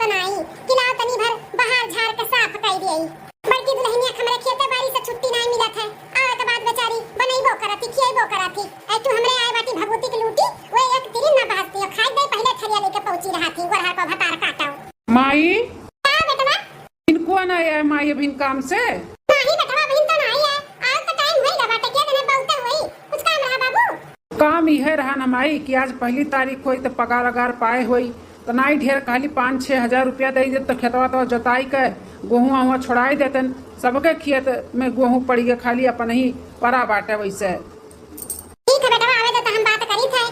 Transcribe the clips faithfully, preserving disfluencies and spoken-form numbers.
तो नाई कि लाओ तनी भर बहार झार के साफ कइ देई। बड़की दुलहिनिया के हमरे खेते बारी से छुट्टी नाई मिलत है। आवे के बाद बेचारी बनइबो करत ही, खियइबो करत ही। ऐ तू हमरे आए बाटी भभूति के लूटी, वो एक तिरिन ना बाजती हो। खाइ दे पहिले थरिया लेके पहुंची रहत ही, गोरहर पर भतार काटो। माई। का बेटवा? इनको ना आए माई अभिन काम से? नाहीं बेटवा, अभिन तो नाहीं आए। आए तो टाइम होई गा बाटे, के देने बहुते होई। कुछ काम रहा बाबू? काम इहे रहा ना माई कि आज पहली तारीख होई त पगार अगार पाए होई, त नाई ढेर कहली पाँच छः हजार रुपया दे देत त खेतवा तो जोताई के गोहूँ वहुआ छोड़ाई देतन। सबके खेत में गोहूँ पड़ी गए, खाली अपन ही परा बाटे वैसे। ठीक है बेटवा, आवे दे त हम बात करी थे।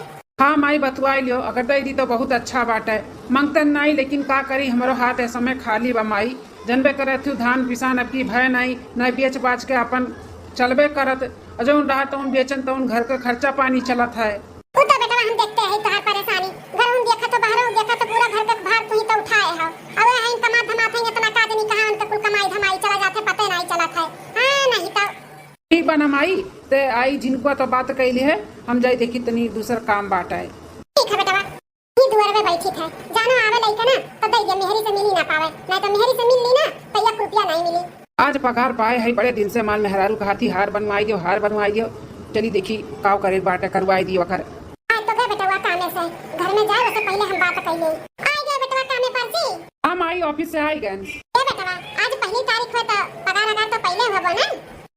हाँ माई, बतुआई लियो, अगर दे दी तो बहुत अच्छा बाटे। मंगतन नाई, लेकिन का करी, हमरो हाथ ए समय खाली बा माई। जनबे करे थू धान पिसान अब की भय नाई, नाई बेच बाच के अपन चलबे करत। और जौन रहा तौन बेचन तौन घर के खर्चा पानी चलत है। उ तो बेटवा हम देखते हैं तोहार परेशानी, घर उन देखा तो बाहर उन देखा तो पूरा घर के भार तू ही तो उठाए हो। अब है कमा धमात है इतना का जनी कहाँ उनके कुल कमाई धमाई चला जाते पते नहीं चलत है। हाँ नहीं तो। ठीक बा ना माई, ते आई झिनकुआ तो बात कैली है, हम जाई देखी तनी दूसर काम बाटे। ठीक है बेटवा। ई दुआर में बैठी थे, जानो आवे लइका ना, तो दे दे, मेहरी से मिली ना पावे, नहीं तो मेहरी से मिल ली ना, तो एक रुपया नहीं मिली। आज पगार पाए है, बड़े दिन से माल मेहरारू कहा थी, हार बनवाई दियो, हार बनवाई दियो। चली देखी, काव करे बाटे, करवाई दियो ओकर। आज तो गए बेटवा कामे से, घर में जाए, उससे पहले हम बात कर ले। आ गए बेटवा कामे पर जी। हम आई, ऑफिस से आई गए। ए बेटवा, आज पहली तारीख हो तो पगार अगार तो पहले होबो ना?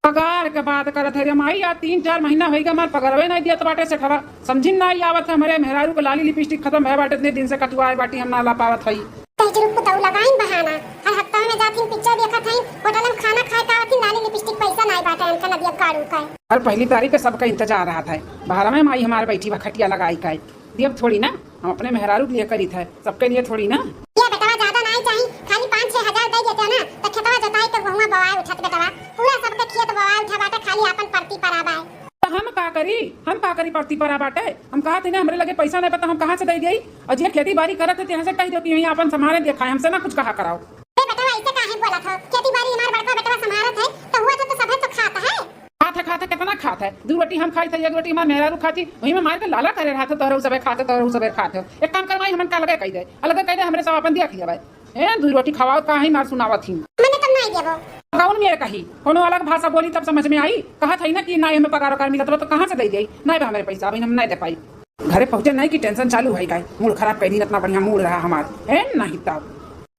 पगार के बात करत है रे माई, आज तीन चार महीना होइगा, हमार पगरवे नहीं दियत बाटे सेठवा। समझिन नाई आवत है, हमरे मेहरारू के लाली लिपस्टिक खतम भय बाटे, इतने दिन से कटवाए बाटी, हम ना ला पावत हई। तहजरू पुतऊ लगाइन बहाना, हर हफ्ता में जाथिन पिक्चर देखत हईन, होटल में खाना खाए का आवथिन, लाली लिपस्टिक पैसा नाई बाटे इनका, नदिया काढ़ू का। और पहली तारीख के सबका इंतजार रहत है, बाहर में माई हमार बैठी बा खटिया लगाई का। दियब थोड़ी ना, हम अपने मेहरारू के लिए करीत है, सबके लिए थोड़ी ना। ये बेटवा ज्यादा नाई चाही, खाली पाँच छह हजार दे देते ना, तो खेतवा जोताई के गोहुआ बोआए उठत बेटवा, पूरा सबके खेत बोआए उठा बाटे, खाली आपन परती परा बाए। तो हम का करी, हम का करी, परती परा बाटे, हम कहा थे ना, हमरे लगे पैसा नहीं, पता हम कहाँ से दे दिए, और जे खेती बारी करत है, तेहसे कह दो कि यहीं आपन संभाले देखाए, हमसे ना कुछ कहा कराओ। ए बेटवा, ऐसे काहे बोलत हो? खेती बारी हमार बड़का बेटवा संभारत है, तो हुआ तो, तो सभे तो खात है। खात है, खात है, कितना खात है? दू रोटी हम खाई थे, एक रोटी हमार मेहरारू खाती, वही में मार के लाला करे रहा था, तोहरे उ सबे खाते, तोहरे उ सबे खाते। एक काम कर माई, हमन का लगे कह दे, अलगे कह दे, हमरे सब अपन दिया खिया भाई। ए, दू रोटी खवाओ, का ही मार सुनावत ही। मने तब नहीं देबो। कौन मेरे कही? कोनो अलग भाषा बोली तब समझ में आई। कहत है ना कि ना हमें पगार वगार मिलत बा, तो कहाँ से दे जाई? नहीं बा हमारे पैसा, अभी हम नहीं दे पाई। घरे पहुँचे नहीं कि टेंशन चालू है गाय। मूड खराब कर दिन, इतना बढ़िया मूड रहा हमार। ए, नहीं तब।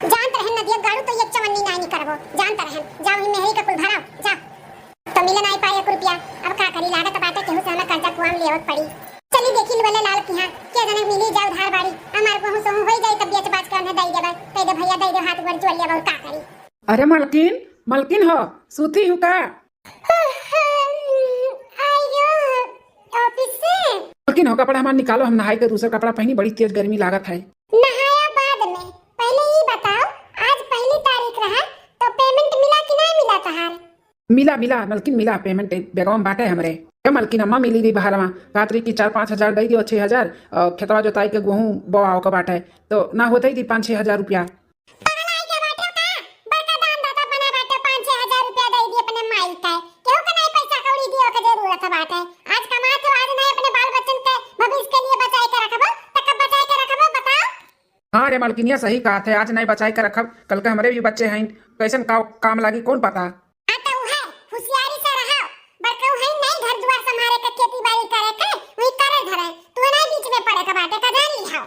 जानत रहन नदिया गाड़ू तो ये चवन्नी नाई निकरबो। जानत रहन। जाओ ही मेहरी का कुल भराओ। जा। तो मिले नाई पाए एक रुपया। अब का करी, लागत बाटे केहू से हमें कर्जा कुआम लेवत पड़ी। चली देखी वाले लाल किहाँ, के जने मिली जाओ उधार बाड़ी। हमार गोहूँ सोहूँ होई जाई तब बेच बाच के उन्हें दई देबे। कह दे भैया दई दे, हाथ गोड़ जोड़ लेबे, और का करी। अरे मलकिन, मलकिन हो, सूती हूँ का? आइयो, ऑफिस से। मलकिन हो, कपड़ा हमार निकालो, हम नहाई के दूसर कपड़ा पहनी, बड़ी तेज गर्मी लागत है। नहाया बाद में, पहले ई बताओ, आज पहली तारीख रहा, तो पेमेंट मिला कि नहीं मिला तहार? मिला, मिला, मलकिन मिला, पेमेंट बैगवा में बाटे हमरे। ए मलकिन, अम्मा मिली रही बहरवा, कहत रही कि चार पाँच हजार दे दियो, छः हजार, और खेतवा जोताई के गोहूँ बोआओ के बाटे, तो ना होते ही दी पाँच छः हजार रुपया। पगलाई के बाटे का? बड़का दान दाता बना बाटे, पाँच छह हजार रुपया दे दी अपने माई का। केहू के नहीं पैसा कौड़ी दियो के जरूरत बाटे। आज कमात हो, आज नहीं अपने बाल बच्चन के भविष्य के लिए बचाए के रखबो, त कब बचाए के रखबो बताओ? हाँ रे मलकिनिया, सही कहा थे, आज नहीं बचाए के रखब, कल के हमरे भी बच्चे हैं, कैसन का काम लागी कौन पता। आ त उहे, होशियारी से रहो, बड़कऊ है नहीं घर दुआर संभारे के, खेती बाड़ी करे के, वही करे धरे, तू नहीं बीच में पड़े के बाटे का, जान लिहाओ।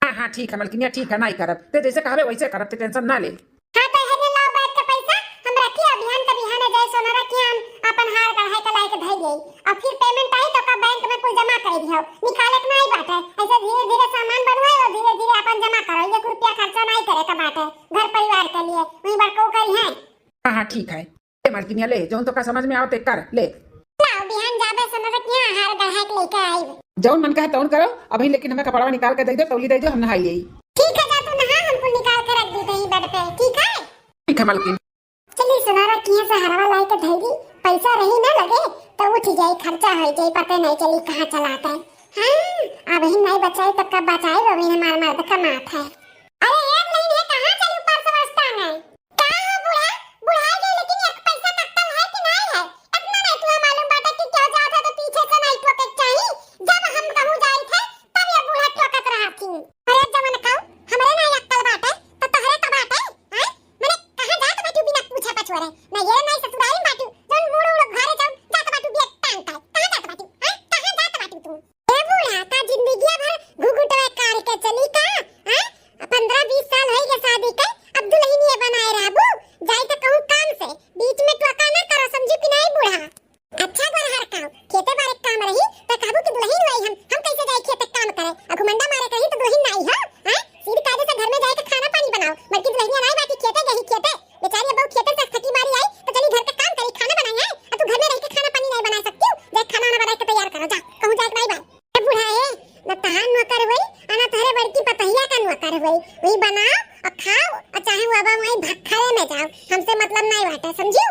हाँ, हाँ, ठीक है मलकिनिया, ठीक है, नाई करब। ते जैसे कहबे वैसे करब, ते टेंशन ना ले। हाँ, तो हेने लाओ बैठ के पैसा, हम रखी अभियान के बिहाने जाए सोनरा के हम अपन हार गढ़ाई के लाए के धई देई। और फिर पेमेंट आई तो का बैंक में कुल जमा कर दियो। निकाले के नाई बाटे। ऐसे धीरे धीरे सामान बनवाए और धीरे धीरे अपन जमा करो। एक रुपया खर्चा नाई करे के बाटे घर परिवार के लिए। वही बड़को करी है। हाँ, हाँ, ठीक है। ए मलकिनिया, ले, जौन तोका समझ में आवत कर, ले। लाओ, बिहान जाबे समय से किहाँ हार गढ़ा के लेके आई। जौन मन कहे तौन करो, अभी लेकिन हमें कपड़वा निकाल के दे दो, तौली दे दो, हम नहाई लेई। ठीक है, जा तू नहा, हम कुल निकाल के रख दी कहीं बेड पे, ठीक है? ठीक है मलकिन। चली सुनारा किहाँ से हरवा लाई के धैली, पैसा रही ना लगे, तो उठ जाई, खर्चा हो जाई, पता नहीं चली कहाँ चला आते। हाँ, अब ही नहीं बचाई तो कब बचाई, वो भी हमार मर्द कमात है। अरे एक महीने कहाँ चली ऊपर से बस्ता में? का हो बूढ़ा, बुढ़ाई गई लेकिन एक पैसा कट्टल है कि नहीं है? इतना नहीं तुम्हें मालूम बाटे कि क्यों जात है तो पीछे से नहीं ठोके के चाही। जब हम कहूँ जाई थे तब ये बूढ़ा ठोकत रहती। अरे जवन कहू, हमरे नहीं अक्कल बाटे तो तोहरे ना ये नहीं ससुराल में बाटू, जौन मुड़ उड़ घरे जाऊ, जात बाटू बिया टांग टांग। कहाँ जात बाटू? हैं? कहाँ जात बाटू तू? ए बूढ़ा, का जिंदगिया भर घुघुटवा काढ़ के चली का? हैं? पन्द्रह बीस साल होई गए शादी के, अब दुल्हनिया बनाए रहबू? जाई त कहूँ काम से, बीच में टोका ना करो, समझू कि नहीं बूढ़ा? अच्छा गोरहर काऊ, खेते बारे के काम रही, त कहबू कि दुल्हन हुई हम, हम कैसे जाई खेते काम करे? अघुमंडा मारे कहीं त दुल्हन नाई हो, हैं? सीध कायदे से घर में जाए के खाना पानी बनाओ, बल्कि दुल्हनिया नाई बाटी खेते गई खेते, बेचारी अब खेते से थकी मारी आई, त चली घर के काम करी, खाना बनाई है, और तू घर में रह के खाना पानी नहीं बना सकती हो, जाए खाना वाना बना के तैयार करो, जा, कहूँ जाए के नहीं बाय। ए बूढ़ा ए, न तहार नौकर होई, आ न तोहरे बड़की पतहिया का नौकर होई, वही बनाओ और खाओ, और चाहे वो अब वहीं भखरे में जाओ, हमसे मतलब नहीं बाटे, समझू?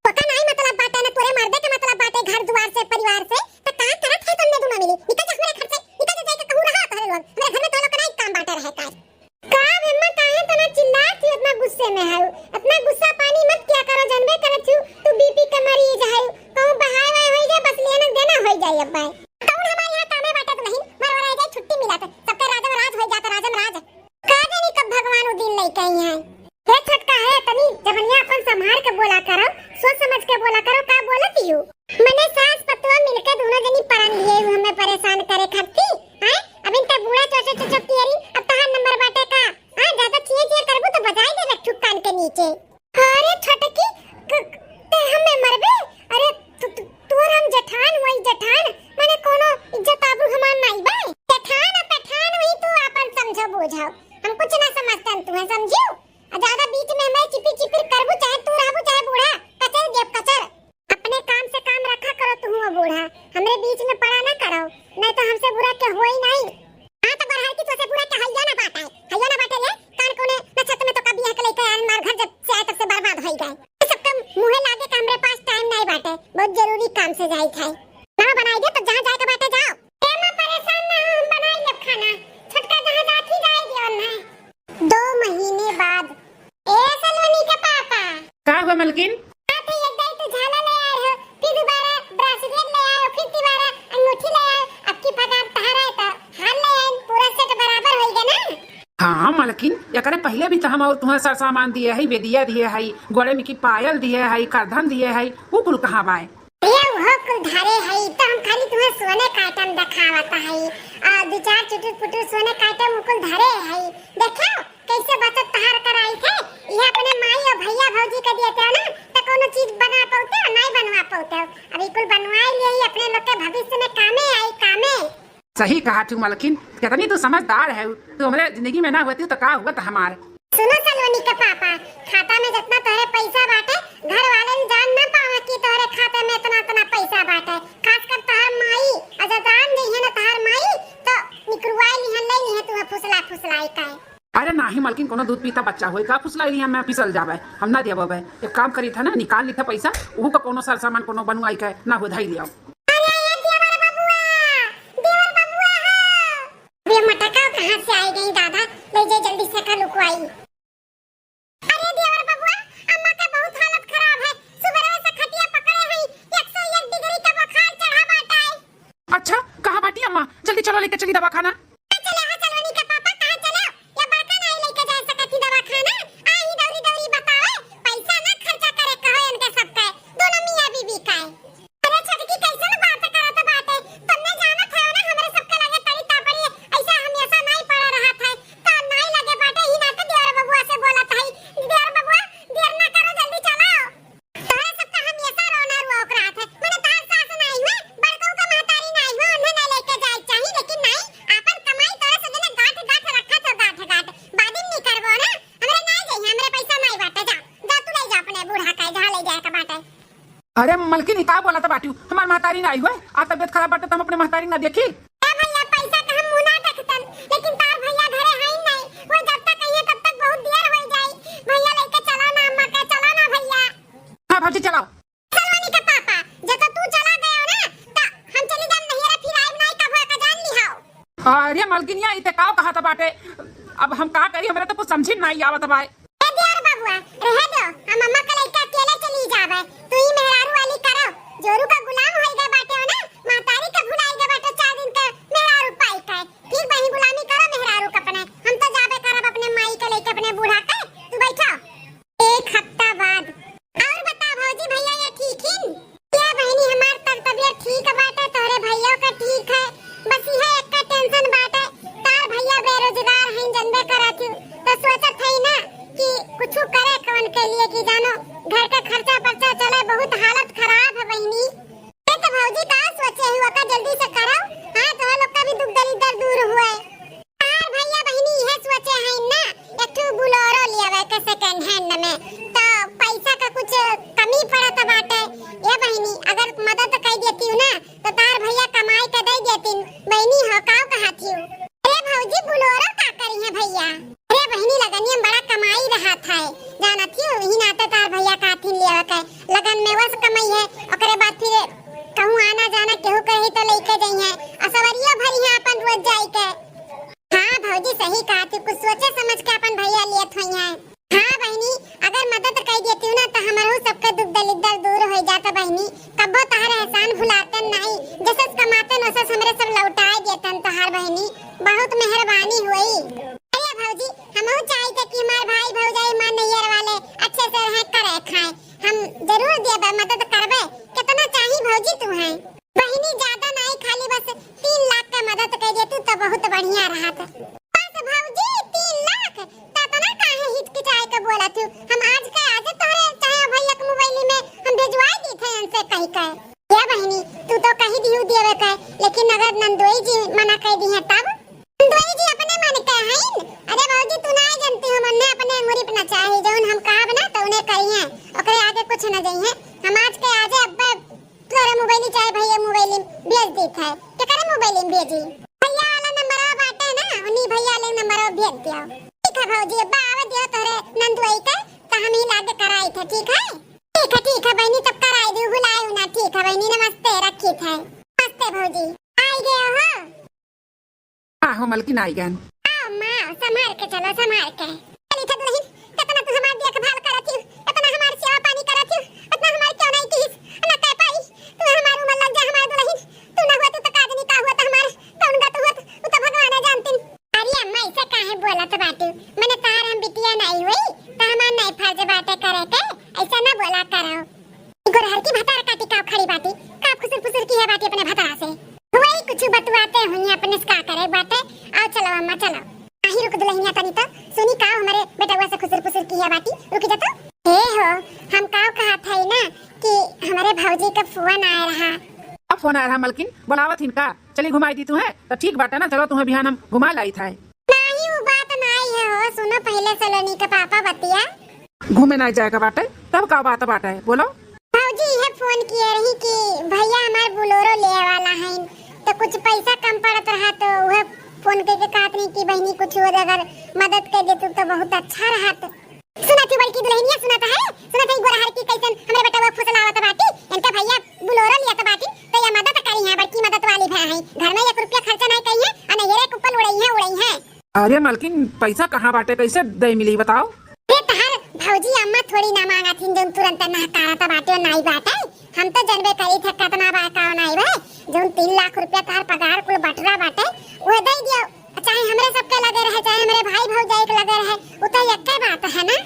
ओका नाई मतलब बाटे, ना तोरे मर्दे के मतलब बाटे घर दुआर से, परिवार से, त का करत है तुमने दोनों मिली? निकल जा हमरे घर से, निकल जा, जाके कहूँ रहा तोहरे लोग। हमरे घर में तो लोग के नाई काम बाटे रहे का। का अम्मा, काहे तना चिल्लात ही, इतना गुस्से में है? इतना गुस्सा पानी मत किया करो, जानबे करत हूँ, तू बीपी के मरीज है, कहूँ बहाय वाय होई जाए, बस लेना देना होई जाए अब्बा। कौन हमारे यहाँ कामे बाटे दुल्हन, मरवा रह जाए, छुट्टी मिला थे, सबके राजम राज होई जाता, राजम राज। का जानी कब भगवान वो दिन लेके आई है। हे छोटका है, तनी जबनिया अपन संभार के बोला करो, सोच समझ के बोला करो, का बोलत यू? मने सास पतोह मिलके दोनों जनी पड़न लिए हूँ हमें परेशान करे खाती, हैं? अब इनका बूढ़ा चोचो चोचो कियरी, अब तहार नंबर बाटे का? हाँ, ज्यादा छिए छिए करबू तो बजाई दे रखू कान के नीचे। अरे छोटकी, क-, ते हमें मरबे? अरे तू, तू, तोर हम जेठान वही जेठान, मने कोनो इज्जत आबरू हमार नाई बा। जेठान आ पठान वही तू आपन समझो बूझो, हम कुछ ना समझतन तू है, समझियो? आ ज्यादा बीच में हमारे चिपिर चिपिर करबू, चाहे तू रहबू, चाहे बूढ़ा, कचर देब कचर। अपने काम से काम रखा करो तू हुआ बूढ़ा, हमरे बीच में पड़ा ना करो, नहीं तो हमसे बुरा के होई नहीं। हाँ तो बरहर की तोसे बुरा के हइया ना बाटे, हइया ना बाटे रे, कान कोने नक्षत्र में तो कभी है के लेके आन मार घर जब से आए तब से बर्बाद होई गए। ये सब तो मुँहे लागे का हमरे पास टाइम नहीं बाटे, बहुत जरूरी काम से जाई थे। ना बनाई दे तो जहाँ जाए के बाटे जाओ। ए माँ परेशान ना हो, हम बनाई लेब खाना, छोटका जहाँ जात ही जाए दियो ना। दो महीने बाद। ए सलोनी के पापा। का हुआ मलकिन? आते एक दाई तो झाला ले आए हो, फिर दोबारा ब्रासलेट ले आए हो, फिर दोबारा अंगूठी ले आए हो, अब की पगार तहारा है तो हार ले आए, पूरा सेट बराबर होई गया ना? हाँ मलकिन, एकरे पहले भी तो हम और तुम्हें सर सामान दिए है, बेदिया दिए है, गोड़े में की पायल दिए है, करधन दिए है, वो कुल कहाँ बाय? ये वो कुल धरे है, तो हम खाली तुम्हें सोने का आइटम दिखावत है, आ दो चार चुटुर पुटुर सोने का आइटम वो कुल धरे है, देखो। कैसे बचत तहार कराई थे? यह अपने माई और भैया भौजी के दिए थे ना, तो कोनो चीज बना पौते हो, नहीं बनवा पौते हो। अभी कुल बनवाई लिए ही अपने लोग के भविष्य में कामे आई, कामे। सही कहा तू मलकिन, कितनी तू समझदार है। तू हमरे जिंदगी में ना होती तो का हुआ था हमार। सुनो सलोनी के पापा, खाता में जितना तोहरे पैसा बाटे, घर वाले ने जान ना पावे कि तोहरे खाते में इतना इतना पैसा बाटे। खासकर तोहर माई, अगर जान गई है ना तोहर माई, तो निकरवाई लिहन, ले लिहे तुम्हें फुसला फुसलाई का। अरे नाही मलकिन, कोनो दूध पीता बच्चा होई का, फुसलाई लिया मैं फिसल जावे, हम ना देबो बे। एक काम करी था ना, निकाल ली था पैसा, उहू का कोनो सर सामान कोनो बनवाई के ना हो धाई लिया। अरे ये देवर बबुआ, देवर बबुआ हो। अब ये मटका कहाँ से आई गई दादा, ले जाए जल्दी से का लुकवाई। अरे देवर बबुआ, अम्मा के बहुत हालत खराब है, सुबह से खटिया पकड़े हैं, एक सौ एक डिग्री का बुखार चढ़ा बाटा है। अच्छा, कहाँ बाटी अम्मा? जल्दी चलो, लेके चली दवाखाना। चले हो सलोनी के पापा, कहाँ चले हो? ये बड़का नाई लेके जा सकत ही दवाखाना। आ ही दौरी दौरी बतावे, पैसा ना खर्चा करे कहो इनके सबके, दोनों मियाँ बीबी का। अरे छोटकी, कैसन बात करत बाटे? तुमने जानत है ना, हमरे सबके लगे तड़ी तापड़ी ऐसा हमेशा नाई पड़ा रहत है। तो नाई लगे बाटे ही ना, तो देवर बबुआ से बोलत है, देवर बबुआ, देर ना करो, जल्दी चलाओ। तोहरे सबका हमेशा रोना रुआ ओकरा हाथ है। मने तोहर सास नाई हुए, बड़कऊ का महतारी नाई हुए, उन्हें नहीं लेके जाए के चाही, लेकिन नाई, आपन कमाई तोहरे सब जने गांठ गांठ रखा था, गांठ गांठ। बादिन नहीं करबो ना, हमरे नाई जाई, हमरे पैसा नाई बाटे, जा, जा तू ले जा अपने बूढ़ा का, जहाँ ले जाए का बाटे। अरे मलकिन, ई का बोला था बाटू? हमार महतारी नाई हुए, आ तबियत खराब बाटे, त हम अपने महतारी ना देखी? ए भैया, पैसा के हम मुंह ना देखतन, लेकिन तार भैया घरे है ही नहीं। वो जब तक आइए तब तक बहुत देर हो जाई। भैया लेके चला ना अम्मा के, चला ना भैया। हाँ भौजी चलाओ। सलोनी के पापा, जब तो तू चला गया ना, त हम चली जाम नैहरा, फिर आइब नहीं कबो का जान लिहाओ। अरे मलकिनिया, इते का कहा था बाटे? अब हम का करी, हमरा तो कुछ समझी नहीं आवत बाय। ए देवर बबुआ, रहे दो, हम अम्मा के लइका अकेले चली जावे। तू ही मेहरारू वाली करो, जोरू का गुलाम होई गए बाटे हो ना, महतारी के भुलाई गए बाटे, चार दिन के मेहरारू पाई के। ठीक बहिन, गुलामी करो मेहरारू के अपने, हम तो जाबे करब अपने माई के लेके अपने बूढ़ा के। तू बैठो। एक हफ्ता बाद। और लिए कि जानो, घर का खर्चा पर्चा चले, बहुत हालत खराब है बहिनी। ए तो भौजी, का सोचे हुआ का, जल्दी से करो। हाँ, तोहरे लोग का भी दुख दलिद्दर दूर हुए। तार भैया बहिनी इहे सोचे हैं ना, एक ठो Bolero लियावे के second hand में, तो पैसा का कुछ कमी पड़त बाटे। ए बहिनी, अगर मदद कर देती हूँ ना, तो तार भैया कमाई के दे देतीन। बहिनी हो, काव कहत हियो? अरे भौजी, Bolero का करी है भैया? अरे बहिनी, लगनिया में बड़ा कमाई रहत है, जानत हियो, यही नाते तार भैया काथिन लेवे के। लगन में बस कमाई है, ओकरे बाद फिर कहूँ आना जाना केहू कही तो लेके जाई है, असवरिया भरी है अपन रोज जाई के। हाँ भौजी, सही कहत हियो, कुछ सोचे समझ के अपन भैया लेत होई है। हाँ बहिनी, अगर मदद कर देती हूँ ना, तो हमरहू सबके दुख दलिद्दर दूर हो जाता बहिनी। कब्बो तहरे एहसान भुलाते नहीं, जैसे कमाते न वैसे हमरे सब लौटाए देतन तोहार बहिनी। बहुत मेहरबानी हुई। अरे भौजी, हमहू चाहित कि हमार भाई भौजाई हमार नैहर वाले अच्छे से रहे, करे खाए। हम जरूर देबे, मदद करबे। कितना चाही भौजी तू है? बहिनी, ज्यादा नहीं, खाली बस तीन लाख के मदद कर देतू तो बहुत बढ़िया रहत। बस भौजी, तीन लाख? त इतना काहे हिचकिचाए के बोलत हूँ? हम आज के आजे तोहरे चाहे भैया के मोबाइल में हम भेजवाई दी थे इनसे कही के। या बहिनी, तू तो कही दिहू देवे के, लेकिन अगर नंदोई जी मना कर दी है तब? नंदोई जी अपने मन के हईन। अरे भौजी, तू नहीं जानती हो, मन्ने अपने अंगुरी पे नचाही, जौन हम कहब ना तो उन्हें कही है, ओकरे आगे कुछ न जाई है। हम आज के आजे अब्बे तोरे मोबाइल चाहे भैया मोबाइल में भेज देत है। केकरे मोबाइल में भेजी? भैया वाला नंबरवा बाटे ना, उन्हीं भैया वाले नंबरवा भेज दियो। ठीक है भौजी, अब्बा आवे दियो तोरे नंदुआई के, तो हम ही लागे कराई थे, ठीक है? ठीक है, ठीक है बहिनी, तब कराई दियो, भुलायो ना। ठीक है बहिनी, नमस्ते, रखी थे। नमस्ते भौजी, आई गए हो? हाँ हो मलकिन, आई गन। आओ माँ, संभाल के चलो, संभाल के। चली थे दुल्हन, कितना तू हमार देखभाल करत हियो, इतना हमार सेवा पानी करत हियो, इतना हमार क्यों नहीं कीस? ना कह पाई, तू हमार उम्र लग जा हमार दुल्हन, तू ना हुआ तू तो का जनी का हुआ तो हमार कौन गत हुआ, वो तो भगवान जानतिन। अरे अम्मा, ऐसे काहे बोलत बाटू? मने तार हम बिटिया नहीं हुई, तो हमार नहीं फर्ज बाटे करे के, ऐसा ना बोला करो। गोरहर की भतार काटी का खड़ी बाटी, का फुसुर फुसुर की है बाटी अपने भतार से? वही कुछ बतुआते हुई अपने से का करे बाटे। आओ चलो अम्मा चलो। आही रुक दुल्हनिया तनी तो सुनी का हमारे बेटवा से खुसुर फुसुर की है बाटी। रुक जा तो। हे हो, हम का कहा था ना कि हमारे भौजी का फोन आया रहा। अब फोन आया रहा मलकिन, बुलावत हिन का? चली घुमाई दी तू है तो ठीक बाटे ना, चलो तुम्हें बिहान हम घुमा लाई था। नाही, वो बात नाही है हो। सुनो पहले सलोनी के पापा बतिया। घूमे नाही जाए का बाटे, तब का बात बाटे, बोलो। भौजी इहे फोन किए रही कि भैया हमार बोलेरो लेवे वाला है, तो कुछ पैसा कम पड़त रहा, तो वह फोन करके कहत रही कि बहिनी कुछ और अगर मदद कर देतू तो बहुत अच्छा रहत। सुनत ही बड़की दुल्हनिया, सुनत है, सुनत है गोरहर की कैसन हमरे बेटवा फुसलावत बाटी, इनका भैया बोलेरो लियत बाटी, तो ये मदद करी है, बड़की मदद वाली भै है। घर में एक रुपया खर्चा नहीं करी है, और नैहरे के ऊपर उड़ई है, उड़ई है। अरे मलकिन, पैसा कहाँ बाटे, कैसे दे मिली बताओ? रे तहार भौजी अम्मा थोड़ी ना मांगत हिन, जौन तुरंत नहकारत बाटे, नाई बाटे। हम तो जनबे करी थे कतना बा का नाई बा, जौन तीन लाख रुपया तहार पगार कुल बटरा बाटे, वो दे दियो। चाहे हमरे सबके लगे रहे, चाहे हमरे भाई भौजाई के लगे रहे, उ तो एक्के बात है ना।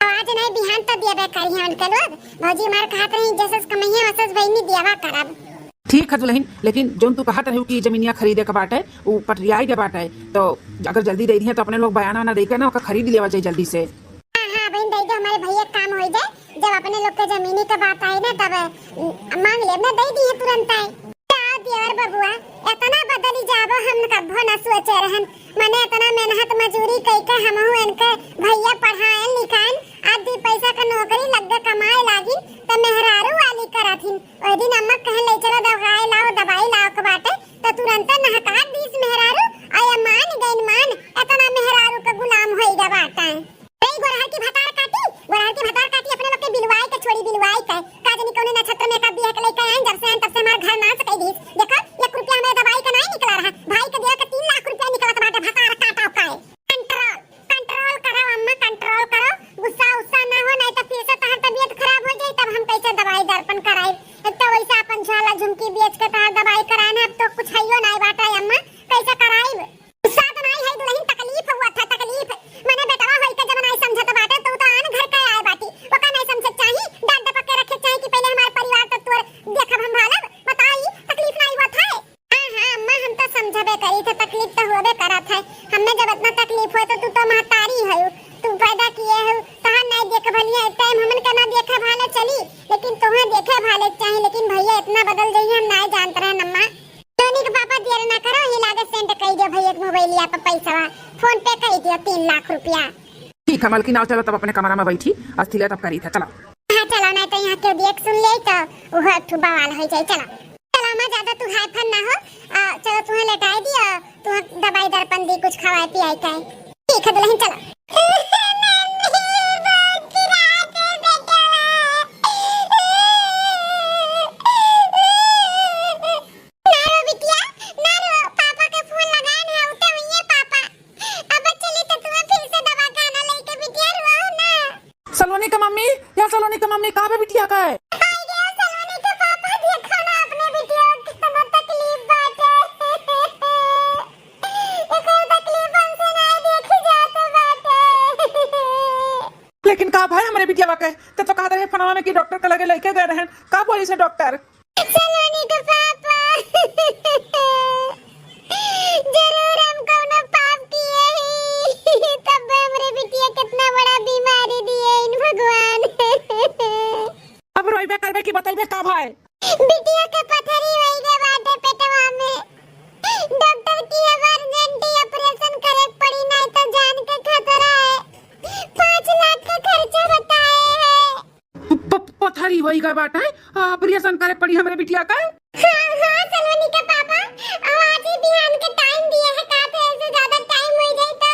आज नहीं बिहान तो दियबे करी है उनके लोग। भौजी हमार कहत रही, जैसे कमैया वैसे बहिनी दियावा करब। ठीक है दुल्हन, लेकिन जौन तू कहत रहू कि जमीनिया खरीदे के बाटे, उ पटरियाई के बाटे, तो अगर जल्दी दे दिहे तो अपने लोग बयाना ना दे के ना ओका खरीद लेवा जाए जल्दी से। हाँ, हाँ, बहिन, दे दो, हमारे भैया काम हो जाए। जब अपने लोग के जमीनी के बात आई ना, तब, उम, मांग लेब ना, दे दिहे तुरंत आए। का देवर बबुआ, इतना बदली जाबो हम कब्बो न सोचे रहन। मने इतना मेहनत मजूरी कइके हमहू इनके भैया पढ़ाएन लिखाएन, आज दी पैसा का नौकरी लग गए, कमाए लागिन, त मेहरारू वाली करत हिन। ओह दिन अम्मा कहन ले चलो दवाई लाओ, दवाई लाओ के बाटे, त तुरंत नहकार दीस मेहरारू, आया मान गइन मान, इतना मेहरारू का गुलाम होई गा बाटे। ए गोरहर की भतार काटी, गोरहर की भतार काटी, अपने लोग के बिलवाई के छोड़ी, बिलवाई के। का जनी कौने नक्षत्र में कब बिया के लेके आइन, जब से आइन तब से हमार घर नाश कई दीस। देखो, एक रुपया हमें दवाई का नहीं निकला रहा, भाई के दिया के तीन लाख रुपया निकलत बाटे, भतार काटा काए। कंट्रोल, कंट्रोल करो बोली, लेकिन तोहे देखे भाले के चाही, लेकिन भैया इतना बदल जाइए, हम नाय जानत रहे अम्मा। सलोनी के पापा देर ना करो, ही लागे send कई दियो भैया के मोबाइलिया पे पैसा, PhonePe कई दियो तीन लाख रुपया। ठीक है मलकिन, आओ चलो तब अपने कमरा में बैठी, अस्थिलिया तब करी था, चलो। हाँ चलो, नहीं तो यहाँ केहू देख सुन ले तो वह ठू बवाल हो जाए। चलो चलो अम्मा, ज्यादा तू हाय फन ना हो। आ, चलो तुम्हें लेटाई दी और तुम्हें दवाई दर्पण दी, कुछ खवाए पियाई के। ठीक है दुल्हन, चलो। ना रो बिटिया, ना रो, पापा के फोन लगाए ना, उठे हुई है पापा। अब चली तो तुम्हें फिर से दवाखाना लेके बिटिया, रो ना। सलोनी के मम्मी, या सलोनी के मम्मी, का बा बिटिया का है? आई गया सलोनी के पापा, देखो ना अपने बिटिया के कितना तकलीफ बाटे। एकर तकलीफ हमसे ना देखी जात बाटे। लेकिन का भाई हमरे बिटिया के? ते तो कहत रहे फोनवा में कि डॉक्टर के लगे लेके गए रहन। का बोली से डॉक्टर? सलोनी के पापा, जरूर हम कौनो पाप किए ही, तब हमरे बिटिया कितना बड़ा बीमारी दिए इन भगवान। अब रोइबे करबे कि बतइबे का भाई? बिटिया के पथरी होई गए बाटे पेटवा में। डॉक्टर की अब urgent operation करे के पड़ी, नहीं तो जान के खतरा है। पाँच लाख का खर्चा बताए हैं। प-, प-, पथरी होई गए बाटे, operation करे पड़ी हमरे बिटिया का। हाँ, हाँ, सलोनी के पापा, अब आज ही बिहान के time दिए हैं, का तो ऐसे ज्यादा time हो जाए तो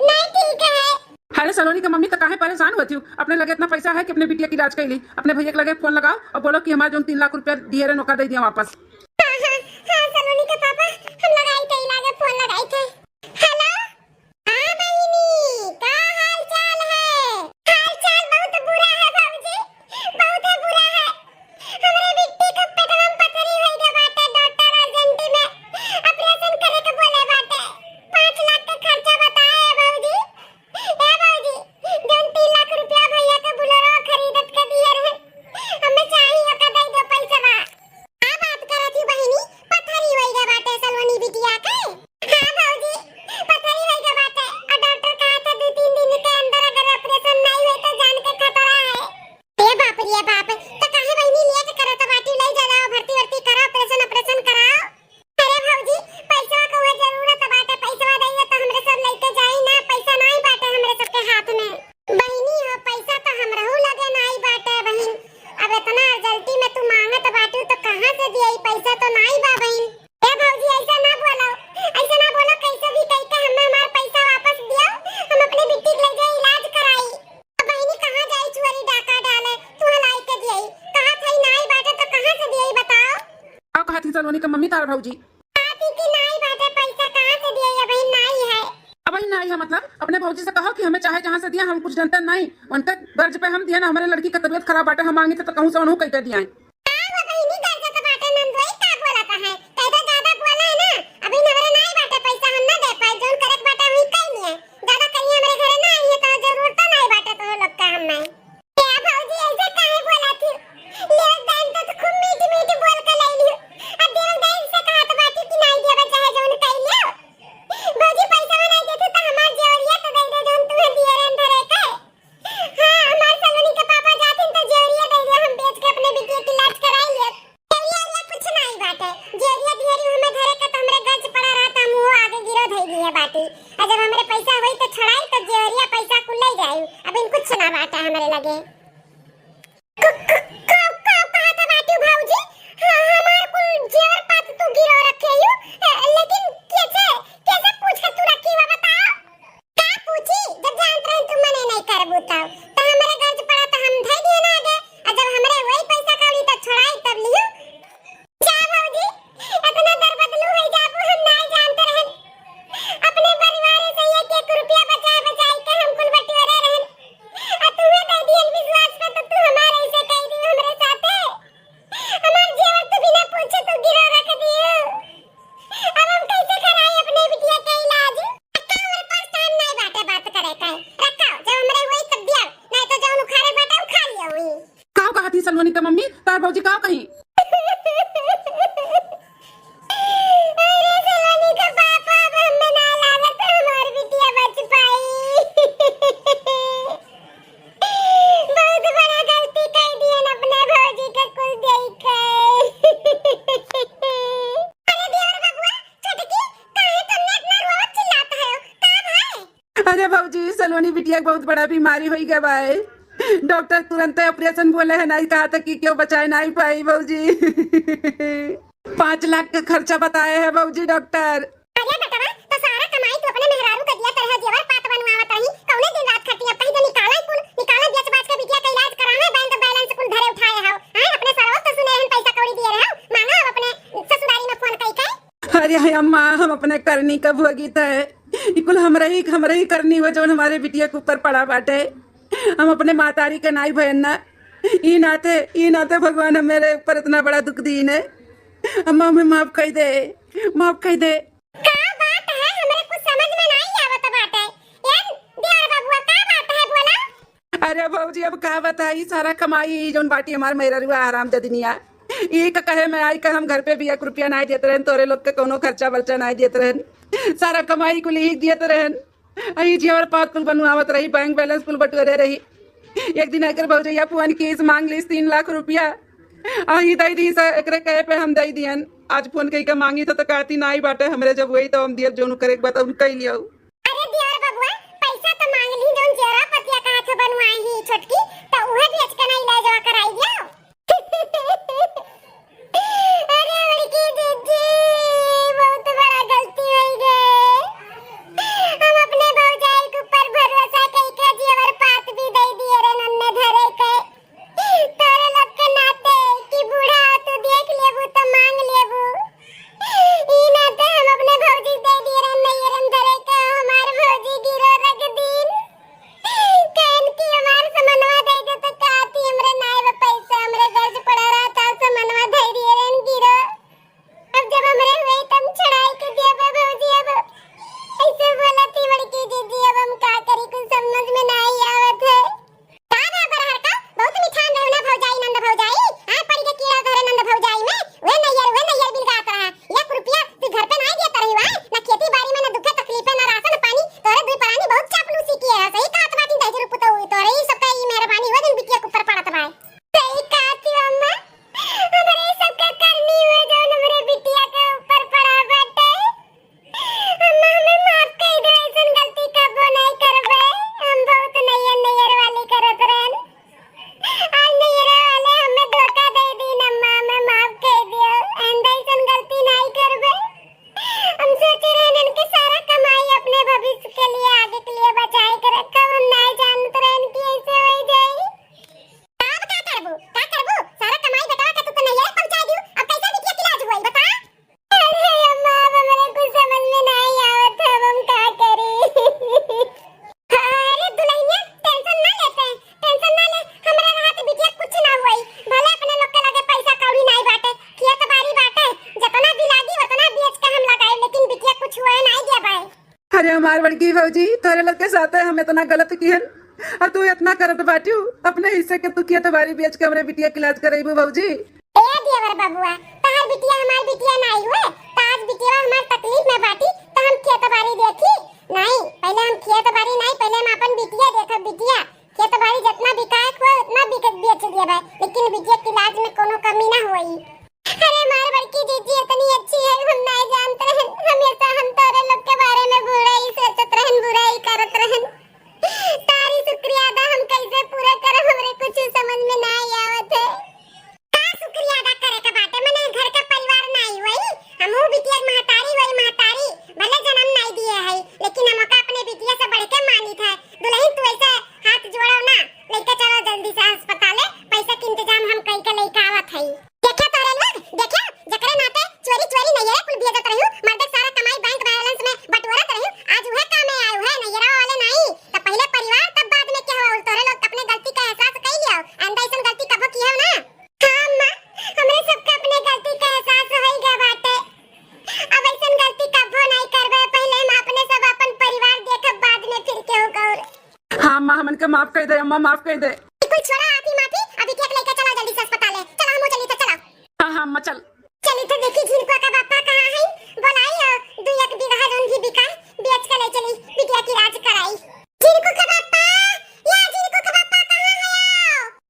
नहीं ठीक है। अरे सलोनी के मम्मी, तो काहे परेशान होती हो? अपने लगे इतना पैसा है कि अपने बिटिया के इलाज कर ली। अपने भैया के लगे फोन लगाओ और बोलो कि हमारे जो तीन लाख रुपया दिए रहे, ओका दे दिया वापस। हाँ, हाँ, हाँ, सलोनी के पापा, हम लगाई थे, इलाज फोन लगाई थे। हेलो, हाँ बहिनी, का हाल चाल है? हाल चाल बहुत बुरा है बाबूजी, बहुत है बुरा है। हमरे बिट्टी के पेटवा में पथरी होई गए बाटे, डॉक्टर urgent में operation करे के बोले बाटे। पाँच लाख के खर्चा बताए है बाबूजी। ए बाबूजी, जौन तीन लाख रुपया भैया के Bolero खरीदत के दिए रहे, हमें चाही, ओका दे दो पैसवा। का बात करत ही बहिनी, पथरी होई गए बाटे सलोनी बिटिया के? हाँ भौजी, पथरी होई गए बाटे, और डॉक्टर कहा था दो तीन दिन के अंदर अगर operation नहीं हुए तो जान के खतरा है। ए बाप रे बाप, तो काहे बहिनी late करत बाटी, ले जा, जाओ, भर्ती वर्ती कराओ, operation operation कराओ। अरे भौजी, पैसवा के उहे जरूरत बाटे, पैसवा दइए तो हमरे सब लइके जाई ना, पैसा नाई बाटे हमरे सबके हाथ में। बहिनी हो, पैसा तो हमरहू लगे नाई बाटे बहिन, अब इतना urgent में तू मांगत बाटू तो कहाँ से दिए, पैसा तो नाई बा बहिन। ए भौजी, ऐसा ना बोलो, ऐसा ना बोलो, कैसे भी कह के हमें हमार पैसा वापस दियो, हम अपने बिट्टी के ले जाए इलाज कराई। अब बहिनी कहाँ जाई चुअरी डाका डाले, तू लाई के दिए, कहा थई नाई बाटे तो कहाँ से दिए बताओ? का कहत ही सलोनी के मम्मी तार भौजी? कहत ही कि नाई बाटे पैसा, कहाँ से दिए, अबहिन नाई है। अबहिन नाई है मतलब? अपने भौजी से कहो कि हमें चाहे जहाँ से दिया, हम कुछ जानते नहीं। उनके गर्ज पे हम दिए ना, हमारे लड़की का तबीयत खराब बाटे, हम मांगी थे तो कहूँ से उन्हों कह के दिया है। का हो बहिनी, गर्ज तो बाटे नंदोई, का बोलत है? कह दो ज्यादा बोला है ना, अबहिन हमारे नाई बाटे पैसा, हम ना दे पाए, जौन करे के बाटे वही कह लिए। ज्यादा कहीं हमारे घरे ना आई है तो जरूरत तो नाई बाटे तो लोग का हम नहीं। ए भौजी, ऐसे काहे बोलत ही? लेवल दान तो खूब मीठ मीठ बोल के ले लियो। अब देवल दान से कहत बाटी कि नाई देबे चाहे जौन कई लियो। भौजी, पैसा ना देते तो हमार जेवरिया तो दे दे जौन तुम्हें दिए रहन धरे के। हाँ, हमार सलोनी के पापा जाथिन तो जेवरिया दे दे, हम बेच के अपने बिटिया के इलाज कराई लेब। जेवरिया उरिया कुछ नाई बाटे, जेवरिया दियरी हमें धरे के तो हमरे गर्ज पड़ा रहता, हम वो आगे गिरो धई दिए बाटी। आ जब हमरे पैसा होई तो छोड़ाई तो जेवरिया पैसा कुल ले जाई, अब इन कुछ ना बाटे हमरे लगे। क-, क-, का, का कहत बाटू भौजी? हाँ, हमार कुल जेवर पात तू गिरो रखे यू, ए, लेकिन कैसे, कैसे पूछ के तू रखी हुआ बताओ? का पूछी? जब जानत रहे तू मने नहीं करबू तब, तो हमरे गर्ज पड़ा तो हम धई दिए ना आगे, आ जब हमरे वही पैसा कौड़ी तो छोड़ाई तब लियो। जा भौजी, इतना दरबदलू हो जाबू, हम ना जानते रहन। अपने परिवार से एक एक रुपया बचाए बचाए के हम कुल बटोरे रहन। आ तूहे दे दिहन विश्वास पे, तो तू हमारे ऐसे कह दियो हमरे साथे। हमार जेवर तू बिना पूछे तू गिरो रख दियो। अब हम कैसे कराई अपने बिटिया के इलाज? का हमारे पास time नहीं बाटे बात करे का। रखा, जब हमरे वही तब दिया, नहीं तो जौन उखाड़े बाटे उखाड़ लिया वही। काव कहत ही सलोनी के मम्मी, तार भौजी काव कही? अरे सलोनी के पापा, अब हमें ना लागत हमार बिटिया बच पाई। बहुत बड़ा गलती कर दिए एक बहुत बड़ा बीमारी होइ गवा है। डॉक्टर तुरंत ऑपरेशन बोले हैं, नहीं कहा था कि क्यों बचाए नहीं पाई भौजी। पाँच लाख का खर्चा बताए हैं भौजी डॉक्टर। अरे बेटवा, तो सारा कमाई तू अपने मेहरारू के दिया तरह जेवर पात बनवावत रही, कौने दिन रात खटी? अब कहीं तो निकाला ही कुल, निकाला बेच बाच के बिटिया का इलाज करावे, बैंक बैलेंस कुल धरे उठाए हो, हैं? अपने सरवस तो सुने हन पैसा कौड़ी दिए रहे हो, मांगा अब अपने ससुरारी में फोन कई के। अरे हाय अम्मा, हम अपने करनी का भोगित है, ई कुल हमरे ही, हमरे ही करनी हुआ जौन हमारे बिटिया के ऊपर पड़ा बाटे। हम अपने मातारी के नाई भयन ना, ई नाते, ई नाते भगवान हमारे ऊपर इतना बड़ा दुख दीन है। अम्मा हमें माफ कर दे, माफ कर दे। का बात है, हमरे कुछ समझ में नाई आवत बाटे। ए देवर बबुआ, का बात है, बोला? अरे भौजी, अब का बताई, सारा कमाई ई जौन बाटी हमार मेहररुआ हराम जदिनिया, ई का कहे में आई का हम घर पे भी एक रुपया नाई देत रहन, तोरे लोग के कौनो खर्चा बर्चा नाई देत रहन, सारा कमाई कुल ई देत रहन। आ ई जेवर पात कुल बनवावत रही, बैंक बैलेंस कुल बटोरे रही। एक दिन एकर भौजैया फोन कीस, मांग लीस तीन लाख रुपया। आ ई दई दी सा, एकरे कहे पे हम दई दियन। आज फोन कई के मांगी तो, तो कहती नाई बाटे हमरे, जब वही तो हम दियब जौन करे के बात हम कई लियो। अरे देवर बबुआ, पैसा तो मांग ली जौन जेवरा पतिया कहा थे बनवाई ही छोटकी, तो उहे बेच के नाई ले जावा कराई दियो। अरे बड़की जीजी, बहुत बड़ा गलती होइ गए। हम अपने भौजाई के ऊपर भरोसा कई के जेवर पात भी दे दिए रे नन्ने धरे के। तोरे लोग के नाते कि बूढ़ा हो तू देख लेबू तो मांग लेबू। ई नाते हम अपने भौजी दे दिए रे नैयरन धरे के हमार भौजी गिरो रख दीन। कहन कि हमार समनवा दे दे तो का थी, हमरे नाई बा पैसा, हमरे गर्ज पड़ा रहा था, समनवा धै दिए रहन गिरो। अब जब हमरे हुए तब छड़ाई के दिया बा भौजी। अब ऐसे बोला थी बड़की जीजी, अब हम का करी, कुछ समझ में नाई आवत है। का बा बरहर का, बहुत मिठान रहे ना भौजाई, नंद भौजाई, आ पड़ी के कीड़ा धरे नंद भौजाई में, वे नैयर, वे नैयर बिलगात रहा। एक रुपया तू घर पे नाई देत रही हुआ, ना खेती बाड़ी में, ना दुखे तकलीफे, ना राशन पानी, तोरे दुई परानी बहुत चापलूसी किए है। सही कहत बाटी दहेजरू पुतऊ, तोरे ही सबका ई मेहरबानी हुआ जौन बिटिया के ऊपर पड़त बा। सही कहत हो अम्मा, हमरे सबका करनी हुआ जौन हमरे बिटिया के ऊपर पड़ा बाटे। अम्मा, हमें माफ कई दे, ऐसन गलती कबो नहीं करबे। हम बहुत नैयर नैयर वाली करत रहन, आज नैयर वाले हमें धोखा दे दीन। अम्मा, हमें माफ कई दियो, आइंदा ऐसन गलती नहीं करबे। हम सोचे रहन कि सारा कमाई अपने भविष्य के लिए, आगे के लिए बचाए के रखब, हम नहीं जानत रहन कि ऐसे हो जाई। अब का करबू, का करबू? सारा कमाई बेटवा के तू तो नैहरे पहुंचा दियो, अब कैसे बिटिया के इलाज हुई, बता? अरे अम्मा, अब हमरे कुछ समझ में नाई आवत है, अब हम का करी? अरे दुल्हनिया, tension ना लेते, tension ना ले, हमरा रहत बिटिया कुछ ना होई। भले अपने लोग के लगे पैसा कौड़ी नाई बाटे, खेत बाड़ी बाटे, जतना भी लागी उतना बेच के हम लगाई, लेकिन बिटिया कुछ हुए नाई देबे। अरे हमार बड़की भौजी, तोरे लोग के साथे हम इतना गलत किहन, और तू इतना करत बाटियो, अपने हिस्से के तू खेत बाड़ी बेच के हमरे बिटिया के इलाज करैबू भौजी? ए देवर बबुआ, तहार बिटिया हमार बिटिया नाई हुए, त आज बिटिया हमार तकलीफ में बाटी, त हम खेत बाड़ी देखी? नाई, पहले हम खेत बाड़ी नाई, पहले हम अपन बिटिया देखब, बिटिया। खेत बाड़ी जितना बिकाए के हुए, उतना बिक-, बेच देबे, लेकिन बिटिया के इलाज में कोनो कमी ना होई। अरे हमार बड़की जीजी इतनी अच्छी है, हम नाई जानत रहन, हमेशा हम तोरे लोग के बारे में बुराई सोचत रहन, बुराई करत रहन। तारी शुक्रिया अदा हम कैसे पूरा करब, हमरे कुछ समझ में नाई आवत है। का शुक्रिया अदा करे के बाटे? मने घर के परिवार नाई होई, हमहू बिटिया के महतारी होई, महतारी भले जन्म नाई दिए है, लेकिन हम ओका अपने बिटिया से बढ़ के मानित है। दुल्हन तू ऐसे हाथ जोड़ो ना, लेके चलो जल्दी से अस्पताले, पैसा के इंतजाम हम कई के लेके आवत है। देखियो तोरे लोग, देखियो, जकरे नाते चोरी चोरी नैहरे कुल भेजत रहियो, मर्दे सारा कमाई बैंक बैलेंस में बटोरत रहियो, आज उहे काम में आए, उहे नैहरा वाले नाई, त पहले परिवार तब बाद में क्या हुआ, तोरे लोग अपने गलती का एहसास कई लियो, आइंदा ऐसन गलती कबो किहो ना। हाँ अम्मा, हमरे सबके अपने गलती का एहसास होई गया बाटे, अब ऐसन गलती कबो नहीं करबे, पहले हम अपने सब अपन परिवार देखब, बाद में फिर केहू का और। हाँ अम्मा, हमन के माफ कर दे अम्मा, माफ कर दे।